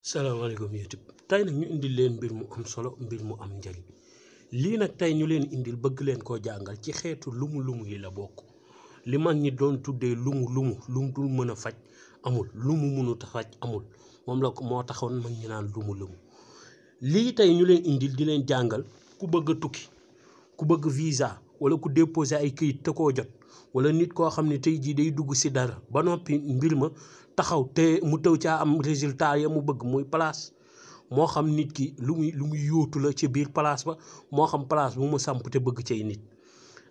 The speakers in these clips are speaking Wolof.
salaamaaleykum YouTube tey nag ñu indil leen mbir mu am solo mbir mu am njariñ lii nag tey ñu leen indil bëgg leen koo jàngal ci xeetu lumu yi la bokk li mag ñi doon tuddee lumu dul mën a faj amul lumu mënut a faj amul moom la ko moo taxoon mag ñi naan lumu lii tey ñu leen indil di leen jàngal ku bëgg a tukki ku bëgg visa wala ku déposé ay këyit te koo jot wala nit koo xam ne tey jii day dugg si dara ba noppi mbir ma taxaw te mu tëw caa am résultat ya mu bëgg muy place moo xam nit ki lu muy yóotu la ci biir place ba moo xam place bu mu samp te bëgg cay nit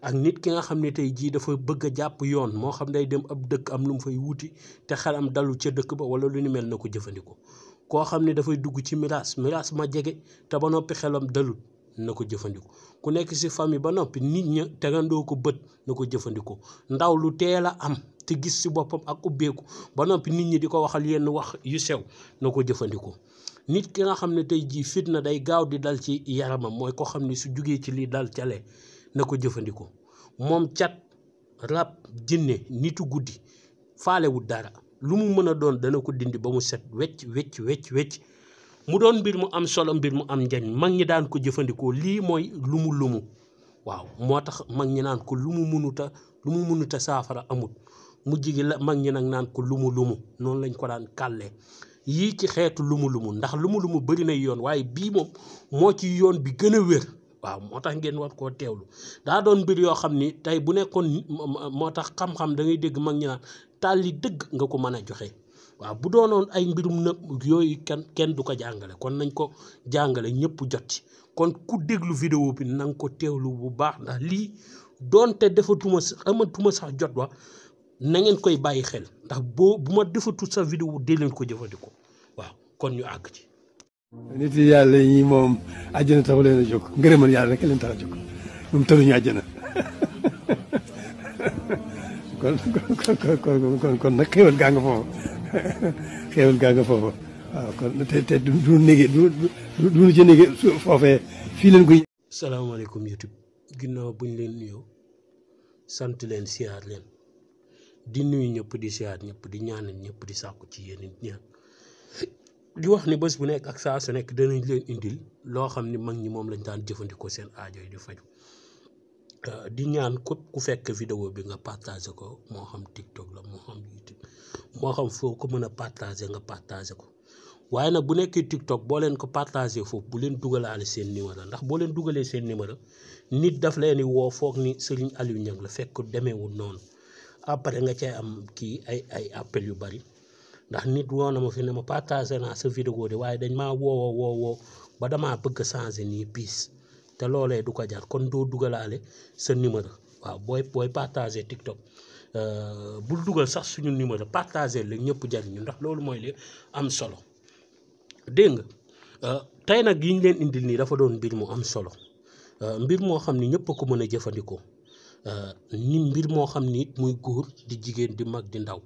ak nit ki nga xam ne tey jii dafa bëgg a jàpp yoon moo xam day dem ab dëkk am lu mu fay wuti te xelam dalu ca dëkk ba wala lu ni mel na ko jëfandikoo koo xam ne dafay dugg ci miraas ma jege te ba noppi xelam dalul na ko jëfandikoo ku nekk ci famille ba noppi nit ña tegandoo ko bët na ko jëfandikoo ndaw lu teel a am te gis ci boppam ak ubbeeku ba noppi nit ñi di ko waxal yenn wax yu sew na ko jëfandikoo nit ki nga xam ne tey jii fitna day gaaw di dal ci yaramam mooy ko xam ne su jugee ci lii dal cale na ko jëfandikoo moom cat rab jinne nitu guddi faalewul dara lu mu mën a doon dana ko dindi ba mu set wecc mu doon mbir mu am solo mbir mu am njariñ mag ñi daan ko jëfandikoo lii mooy lumu waaw moo tax mag ñi naan ko lu mu mënuta saafara amul mujj gi la mag ñi nag naan ko lumu noonu lañ ko daan kàllee yii ci xeetu lumu ndax lumu bëri na yoon waaye bii moom moo ci yoon bi gën a wér waaw moo tax ngeen war koo teewlu daa doon mbir yoo xam ni tey bu nekkoon moo tax xam-xam da ngay dégg mag ñi naan tàlli dëgg nga ko mën a joxe waaw bu doonoon ay mbirum nëb yooyu kenn du ko jàngale kon nañ ko jàngale ñëpp jot ci kon ku déglu vidéo bi na nga ko teewlu bu baax ndax lii doonte amatuma sax jot wa na ngeen koy bàyyi xel ndax bu ma defatul sa vidéo dee leen ko jëfandikoo waaw kon ñu àgg ci. nit yi yàlla yi moom àjjana taxu leen a jóg ngërëmal yàlla rek leen tax a jóg moom taluñu àjjana kon nag xéwal gaa nga foofu xéwal gaa nga foofu waaw kon te du nége du ci nége foofee fii leen koy. salaamaaleykum YouTube ginnaaw buñ leen nuyoo sant leen siyaar leen di nuyu ñëpp di siyaar ñëpp di ñaanal ñëpp di sàkku ci yéen ñaan di wax ni bés bu nekk ak saa su nekk danañ leen indil loo xam ni mag ñi moom lañ daan jëfandikoo seen aajo yi di faju di ñaan ku fekk vidéo bi nga partagé ko moo xam TikTok la moo xam YouTube moo xam foo ko mën a partagé nga partagé ko waaye nag bu nekkee TikTok boo leen ko partagé foofu bu leen dugalaale seen numéro ndax boo leen dugalee seen numéro nit daf leen di woo foog ni Serigne Aliou Niang la fekk demeewul noonu après nga cay am kii ay appel yu bari ndax nit woo na ma fi ne ma partagé naa sa vidéo de waaye dañ maa woo ba damaa bëgg a changé nii piis te loolee du ko jar kon doo dugalaale sa numéro waaw booy partagé TikTok bul dugal sax suñu numéro partagé la ñëpp jariñu ndax loolu mooy li am solo dégg nga tey nag yi ñu leen indil nii dafa doon mbir mu am solo mbir moo xam ni ñëpp a ko mën a jëfandikoo ni mbir moo xam ni muy góor di jigéen di mag di ndaw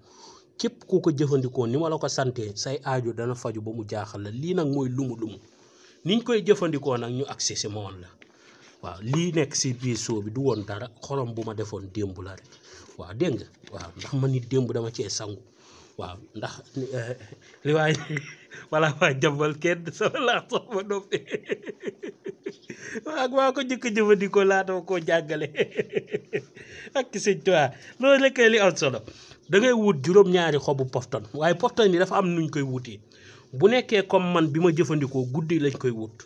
képp ku ko jëfandikoo ni ma la ko santee say aajo dana faju ba mu jaaxal la lii nag mooy lumu niñ koy jëfandikoo nag ñu accès si moom la waaw lii nekk si biir soo bi du woon dara xorom bu ma defoon démb la rek waaw dégg nga waaw ndax man nit démb dama cee sangu waaw ndax li waay wala waa jambal kenn sama laa sox ma noppi waa ko jëkk jëfandikoo laata koo jàngale ak sëñ Tuubaa loolu rek li am solo da ngay wut juróom-ñaari xobu pofton waaye pofton yi dafa am nuñ koy wutee bu nekkee comme man bi ma jëfandikoo guddi lañ koy wut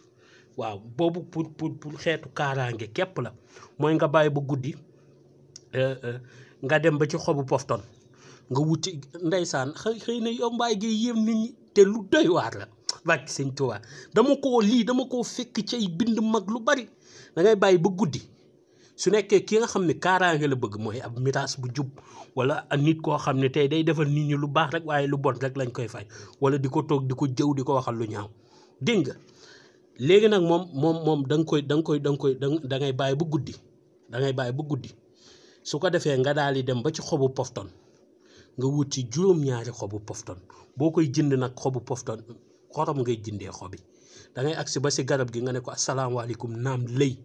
waaw boobu pour xeetu kaaraange képp la mooy nga bàyyi ba guddi nga dem ba ci xobu pofton nga wuti ndeysaan xëy na yow mbaay gi yéem nit ñi te lu doy waar la wàcc sëñ Tuubaa dama koo fekk ci ay bind mag lu bari da ngay bàyyi ba guddi su nekkee ki nga xam ne kaaraange la bëgg mooy ab miraas bu jub wala nit koo xam ne tey day defal nit ñi lu baax rek waaye lu bon rek lañ koy fay wala di ko toog di ko jëw di ko waxal lu ñaaw dégg nga léegi nag moom da ngay bàyyi ba guddi su ko defee nga daal di dem ba ci xobu pofton nga wut ci juróom-ñaari xobu pofton boo koy jënd nag xobu pofton xorom ngay jëndee xobi da ngay agsi ba si garab gi nga ne ko asalaamaaleykum naam lëy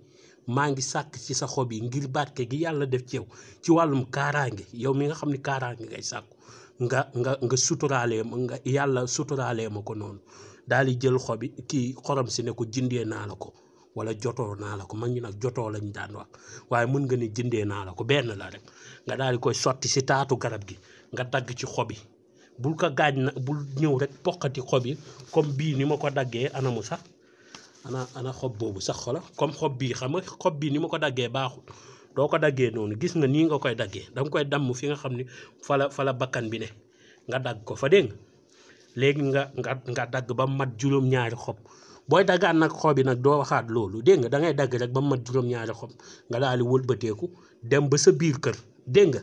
maa ngi sàkk ci sa xob yi ngir barke gi yàlla def ci yow ci wàllum kaaraange yow mi nga xam ne kaaraange ngay sàkku nga suturaalee nga yàlla suturaalee ma ko noonu daal di jël xobi kii xorom si ne ko jëndee naa la ko wala jotoo naa la ko mag ñi nag jotoo lañ daan wax waaye mën nga ni jëndee naa la ko benn la rek nga daal di koy sotti si taatu garab gi nga dagg ci xob yi bul ko gaaj na bul ñëw rek poqati xob yi comme bii ni ma ko daggee anamu sax ana xob boobu sax xola comme xob bii xam nga xob bii ni ma ko daggee baaxul doo ko daggee noonu gis nga nii nga koy daggee danga koy damm fi nga xam ni fa la bakkan bi ne nga dagg ko fa dégg nga léegi nga dagg ba mat juróom-ñaari xob booy daggaat nag xob yi nag doo waxaat loolu dégg nga da ngay dagg rek ba mat juróom-ñaari xob nga daal di wëlbateeku dem ba sa biir kër dégg nga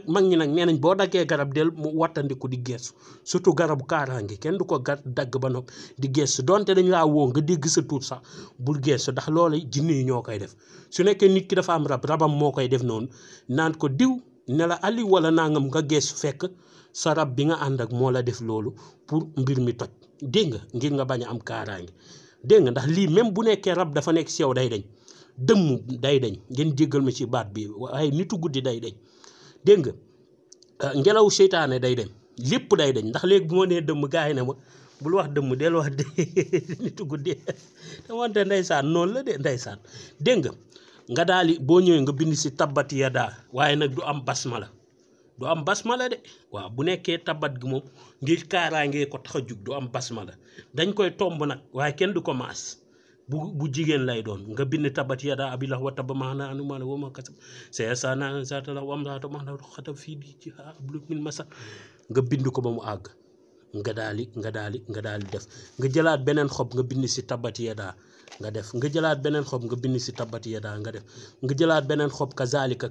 mag ñi nag nee nañ boo daggee garab del mu wattandiku di geesu surtout garabu kaaraange kenn du ko dagg ba nopp di geesu donte dañu laa woo nga dégg sa tuut sax bul geesu ndax loolu jinne yi ñoo koy def su nekkee nit ki dafa am rabam moo koy def noonu naan ko diw ne la ali wala nangam nga geesu fekk sa rab bi nga ànd ak moo la def loolu pour mbir mi toj dégg nga ngir nga bañ a am kaaraange dégg nga ndax lii même bu nekkee rab dafa nekk si yow day dañ dëmm day dañ ngeen jéggal ma ci baat bi waaye nitu guddi day dañ dégg nga ngelaw seytaane day dañ lépp day dañ ndax léegi bu ma nee dëmm gars yi ne ma bul wax dëmm del wax nitu guddi te wante ndeysaan noonu la de ndeysaan dégg nga daal di boo ñëwee nga bind si tabbat yadaa waaye nag du am basmala du am basmala de waaw bu nekkee tabat gi moom ngir kaaraangee ko tax a jug du am basmala dañ koy tomb nag waaye kenn du ko maas bu jigéen lay doon nga bind tabat yadaa abii lahabin wa tabba maa aghnaa anhu maaluhu wa maa kasab sayaslaa naaran zaata lahab wa imra'atuhu qaddara fii baytihaa hablum min masad nga bind ko ba mu àgg nga daal di def nga jëlaat beneen xob nga bind si tabat yadaa nga def nga jëlaat beneen xob nga bind si tabat yadaa nga def nga jëlaat beneen xob kazaalika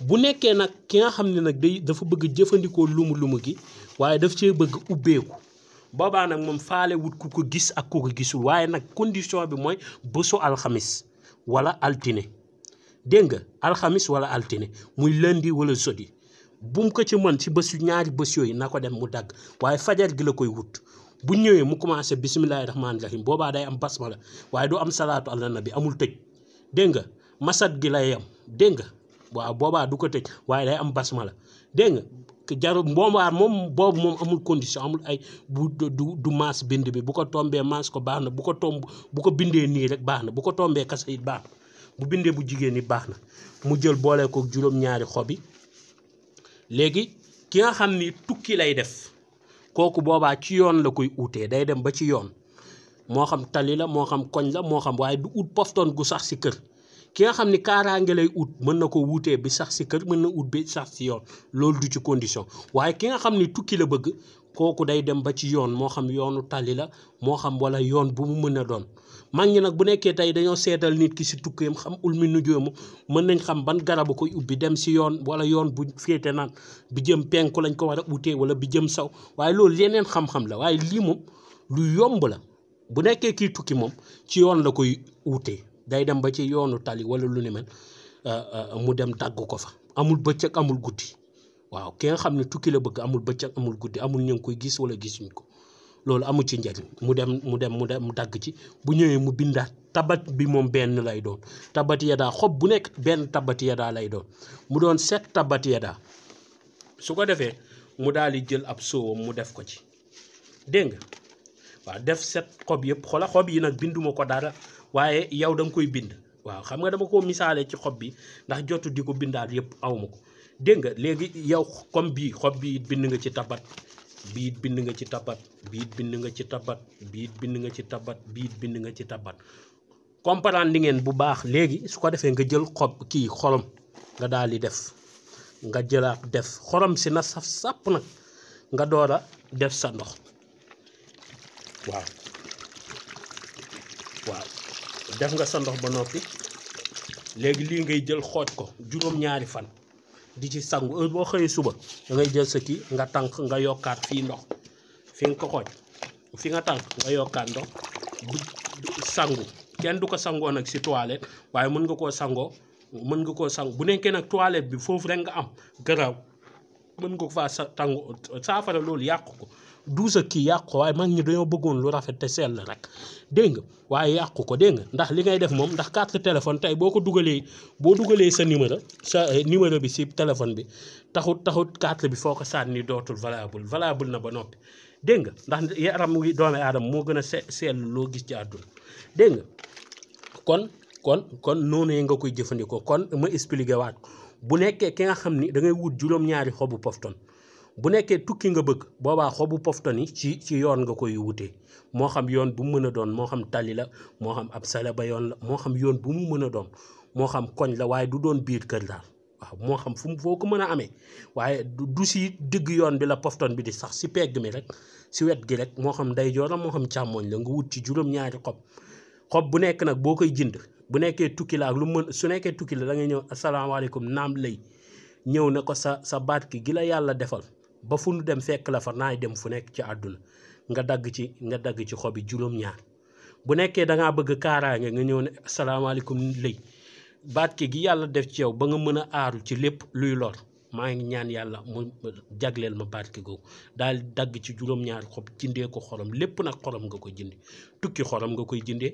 bu nekkee nag ki nga xam ne nag dafa bëgg jëfandikoo lumu gi waaye daf cee bëgg ubbeeku boobaa nag moom faale wut ku ko gis ak ku ko gisul waaye nag condition bi mooy bésu alxamis wala altine dégg nga alxamis wala altine muy lundi wala jeudi bum ko ci mën ci bés ñaari bés yooyu na ko dem mu dagg waaye fajar gi la koy wut bu ñëwee mu commencé bisimilahi rahmaani rahim boobaa day am basmala waaye du am salaatu ala nabi amul tëj dégg nga masat gi lay am dégg nga waaw boobaa du ko tëj waaye day am basmala dégg nga jarul boobaa moom boobu moom amul condition amul ay du maas bind bi bu ko tombee maas ko baax na bu ko bindee nii rek baax na bu ko tombee kasa it baax na bu bindee bu jigéen it baax na mu jël boole ko juróom-ñaari xob yi léegi ki nga xam ni tukki lay def kooku boobaa ci yoon la koy utee day dem ba ci yoon moo xam tali la moo xam koñ la moo xam waaye du ut pofton gu sax si kër ki nga xam ni kaaraange lay ut mën na ko wutee bi sax si kër mën na ut bi sax si yoon loolu du ci condition waaye ki nga xam ni tukki la bëgg kooku day dem ba ci yoon moo xam yoonu tali la moo xam wala yoon bu mu mën a doon mag ñi nag bu nekkee tey dañoo seetal nit ki si tukkeem xam ulmi nujoomu mën nañ xam ban garabu koy ubbi dem si yoon wala yoon bu féete naan bi jëm penku lañ ko war a utee wala bi jëm saw waaye loolu yeneen xam-xam la waaye lii moom lu yomb la bu nekkee kii tukki moom ci yoon la koy utee day dem ba ci yoonu tali wala lu ni mel mu dem dagg ko fa amul bëccëg amul guddi waaw ki nga xam ne tukki la bëgg amul bëccëg amul guddi amul ñu ngi koy gis wala gisuñ ko loolu amul ci njariñ mu dagg ci bu ñëwee mu bindaat tabat bi moom benn lay doon tabat yadaa xob bu nekk benn tabat yadaa lay doon mu doon 7 tabat yadaa su ko defee mu daal di jël ab soowam mu def ko ci dégg nga waaw def 7 xob yëpp xola xob yi nag binduma ko dara waaye yow da nga koy bind waaw xam nga dama ko misaale ci xob bi ndax jotu di ko bindaat yëpp awma ko dégg nga léegi yow comme bii xob bi it bind nga ci tabat bii it bind nga ci tabat bii it bind nga ci tabat bii it bind nga ci tabat bii it bind nga ci tabat comprendre ngeen bu baax léegi su ko defee nga jël xob kii xorom nga daal di def nga jëlaat def xorom si na saf sàpp nag nga door a def sa ndox waaw def nga sa ndox ba noppi léegi lii ngay jël xooj ko juróom-ñaari fan di ci sangu heure boo xëyee suba da ngay jël sa kii nga tànk nga yokkaat fii ndox fi nga ko xooj fi nga tànk nga yokkaat ndox sangu kenn du ko sangoo nag si toilette waaye mën nga koo sangu bu nekkee nag toilette bi foofu rek nga am garaaw mën nga ko faa saafara loolu yàqu ko duusa kii yàqu ko waaye mag ñi dañoo bëggoon lu rafet te sell rek dégg nga waaye yàqu ko dégg nga ndax li ngay def moom ndax carte téléphone tey boo dugalee sa numéro bi si téléphone bi taxut carte bi foo ko sànni dootul valable na ba noppi dégg nga ndax yaram wi doomi aadama moo gën a sell loo gis ci àdduna dégg nga kon noonu nga koy jëfandikoo kon ma expliqué waat bu nekkee ki nga xam ni da ngay wut juróom-ñaari xobu pofton bu nekkee tukki nga bëgg boobaa xobu pofton yi ci yoon nga koy wutee moo xam yoon bu mu mën a doon moo xam tali la moo xam ab sale ba yoon la moo xam yoon bu mu mën a doon moo xam koñ la waaye du doon biir kër daal waaw moo xam foo ko mën a amee waaye du si digg yoon bi la pofton bi di sax si pegg mi rek si wet gi rek moo xam ndeyjoor la moo xam càmmooñ la nga wut ci juróom-ñaari xob bu nekk nag boo koy jënd bu nekkee tukki la ak lu mën su nekkee tukki la da ngay ñëw asalaamaaleykum naam lay ñëw ne ko sa baat ki gi la yàlla defal ba fu nu dem fekk la fa naay dem fu nekk ci àdduna nga dagg ci xobi juróom-ñaar bu nekkee da ngaa bëgg kaaraange nga ñëw ne asalaamaaleykum lay baat ki gi yàlla def ci yow ba nga mën a aaru ci lépp luy lor maa ngi ñaan yàlla mu jagleel ma baat ki googu daal dagg ci juróom-ñaari xob jëndee ko xorom lépp nag xorom nga koy jëndee tukki xorom nga koy jëndee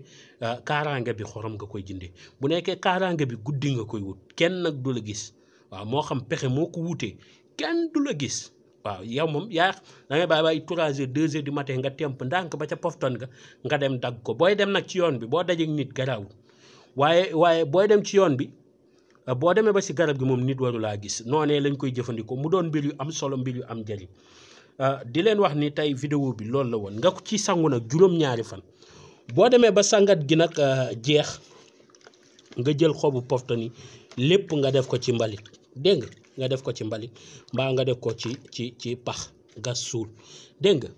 kaaraange bi xorom nga koy jëndee bu nekkee kaaraange bi guddi nga koy wut kenn nag du la gis waaw moo xam pexe moo ko wutee kenn du la gis waaw yow moom yaa da ngay bàyyi 3 heures 2 heures du matin nga temp ndànk ba ca pofton nga dem dagg ko booy dem nag ci yoon bi boo dajeek nit garaawul waaye booy dem ci yoon bi boo demee ba si garab gi moom nit waru laa gis noonee lañ koy jëfandikoo mu doon mbir yu am solo mbir yu am njëriñ di leen wax ni tey vidéo bi loolu la woon nga ci sangu nag juróom-ñaari fan boo demee ba sangat gi nag jeex nga jël xobu pofton yi lépp nga def ko ci mbalit dégg nga def ko ci mbalit mbaa nga def ko ci pax gas suul dégg nga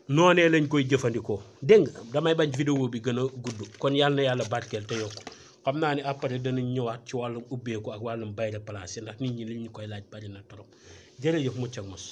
noonee lañ koy jëfandikoo dégg nga damay bañ vidéo bi gën a gudd kon yàlla na yàlla barkeel te yokku xam naa ni après danañ ñëwaat ci wàllum ubbeeku ak wàllum bayre place ndax nit ñi li ñu koy laaj bari na trop jërëjëf mucc ak mos